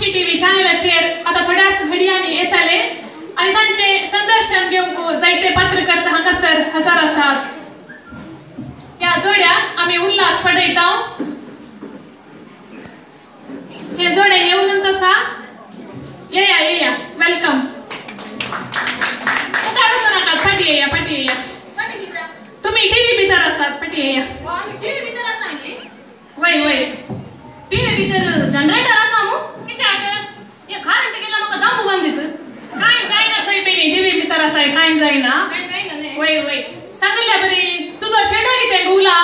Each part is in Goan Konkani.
खुशी टीव्ही चॅनलाचेर आतां थोड्याच घडयांनी येतले आनी तांचे संदर्शन घेवंक जायते पत्रकर्ते हांगासर हजर आसात. ह्या जोड्याक आमी उल्हास पडयता. हे जोडे येवन आसा. येया येया, welcome. मुखार वचूं नाकात, फाटी येया फाटी येया. तुम्ही टीव्ही भितर आसात, फाटी येया. टीव्ही भितर आसा न्ही? वय वय, टीव्ही भितर जनरेटर आसा मू. कित्याक हे करंट गेला म्हाका दामू बांदित. कांय जायना सायबिणी, टीव्ही भितर आसाय कांय जायना. कांय जायना न्ही? वय वय, सांगल्या बरी तुजो शेडो कितें घुंवला?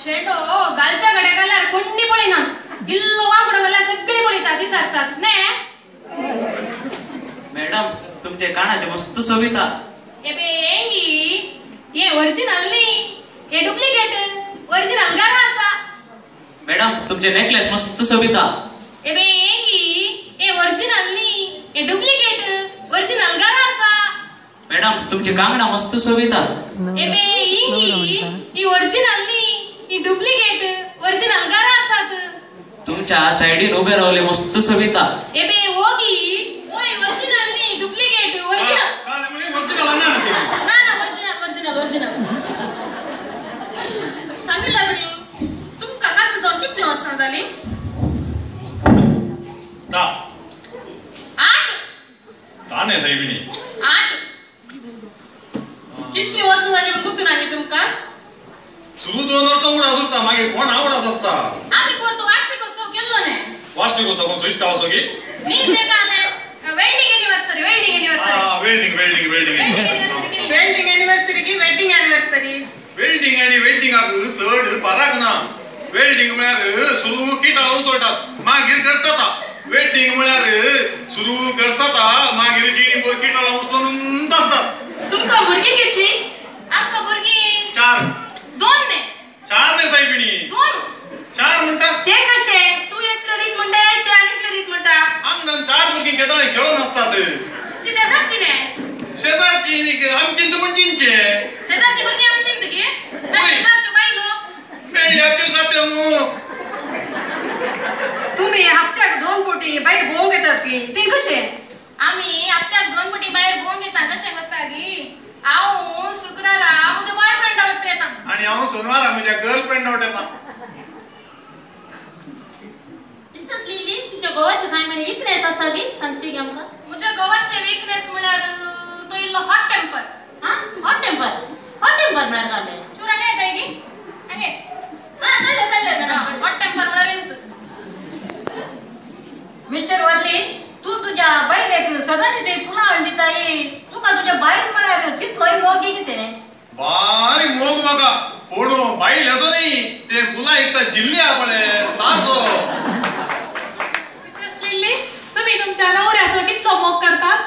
शेडो घालच्या गड्या घाल्यार कोण्णी पळयना, इल्लो वांगडो घाल्यार सगळी पळयता दिसारतात ने. मॅडम तुमचे कानाचे मस्त सोबिता. ए बे एंगी ये ओरिजिनल न्ही, ये डुप्लिकेट. ओरिजिनल घरा आसा. मॅडम तुमचे नेकलेस मस्त सोबिता. ए बे एंगी ये ओरिजिनल न्ही, ये डुप्लिकेट. ओरिजिनल घरा आसा. मॅडम तुमचे कांगणा मस्त सोबितात. ए बे इंगी ही ओरिजिनल न्ही, ही डुप्लिकेट. ओरिजिनल घरा आसात. तुमच्या सायडीन उभे रावले मस्त सोबिता. ए बे ओगी ओय ओरिजिनल न्ही, डुप्लिकेट. ओरिजिनल ना ना, ओरिजिनल ओरिजिनल ओरिजिनल. सांगितलं बरी तुमकां काजू जावन कितली वर्सां जाली? 10. 8. 10 सायबिणी. 8. कितली वर्सां जाली म्हूण गुप्त ना तुमकां? सुरू 2 वर्सां उडास उरता, मागीर कोण आवडास आसता. आमी परतो वार्षिकोत्सव केल्लो न्ही? वार्षिकोत्सव कोण सोयिश्का आसो की? न्ही तें कालें wedding anniversary. Wedding anniversary. Welding welding welding welding anniversary की वेडिंग एनिवर्सरी? वेल्डिंग आनी वेल्डिंगाक चड फरक ना. वेल्डिंग म्हळ्यार सुरू किटाळून सोडटात मागीर करसाता. वेल्डिंग म्हळ्यार सुरू करसाता मागीर जिणी भर किटाळा उचलून आसतात. तुमकां भुरगीं कितली? आमकां भुरगीं 4. 2 न्ही? 4 न्ही सायबिणी, 2. 4 म्हणटा ते कशे? तूं एकलो रीत म्हणटा, ते आनी एकलो रीत म्हणटा. आंगणान 4 भुरगीं केदोळे खेळून आसतात. ती शेजारची न्ही? शेजारची आमची पूण चिंचे. शेजारची भुरगीं आमची गे? शेजारच्यो बायलो मेळ्ळ्या त्यो जात्यो मू. तुमी हप्त्याक 2 फावटी भायर भोंवंक येतात की ती कशें? आमी हप्त्याक 2 फावटी भायर भोंवंक येता. कशें करता गी? हांव शुक्रारा म्हज्या बॉयफ्रेंडा वाटत येता आनी हांव सोनवारा म्हज्या गर्लफ्रेंडा वाट येता. मिसेस लिली, तुमच्या गोवाचे कांय म्हणे विकनेस आसा गी? सांगशी गे आमकां. म्हज्या गोवाचे विकनेस म्हळ्यार तो इल्लो हॉट टेम्पर. हां, हॉट टेम्पर. हॉट टेम्पर म्हळ्यार काय? चूर हांगा येताय गी? हांगे. हां, कळ्ळें कळ्ळें मॅडम. हॉट टेम्पर म्हळ्यार इंत. मिस्टर वल्ली, तूं तुज्या बायलेक सदांच थंय फुलां हाडून दिताय. तुका तुज्या बायल म्हळ्यार कितलोय मोगी कितें? बारीक मोग म्हाका, पूण बायल असो न्ही ते फुलां एकता जिल्ल्या पळय ताजो. लिल्ली, तुम्ही तुमच्या नवऱ्याचो कितलो मोग करतात?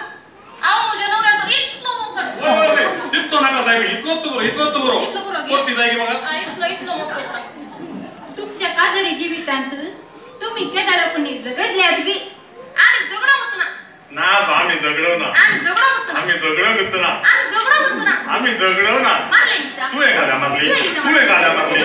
हांव म्हज्या नवऱ्याचो इतलो मोग करता. तितलो नाका साहेब, इतलोच बरो, इतलोच बरो. इतलो बरो परती जाय की म्हाका? इतलो इतलो मोग करता. तुमच्या काजरी जिवितांत तुम्ही केदाळ कोणी झगडल्यात गी? आमी झगडो मुतना ना. आमी झगडो ना. आमी झगडो मुतना. आमी झगडो मुतना. आमी झगडो मुतना. आमी झगडो ना. मारले गीता. तुवें गाल्या मारली, तुवें गाल्या मारली.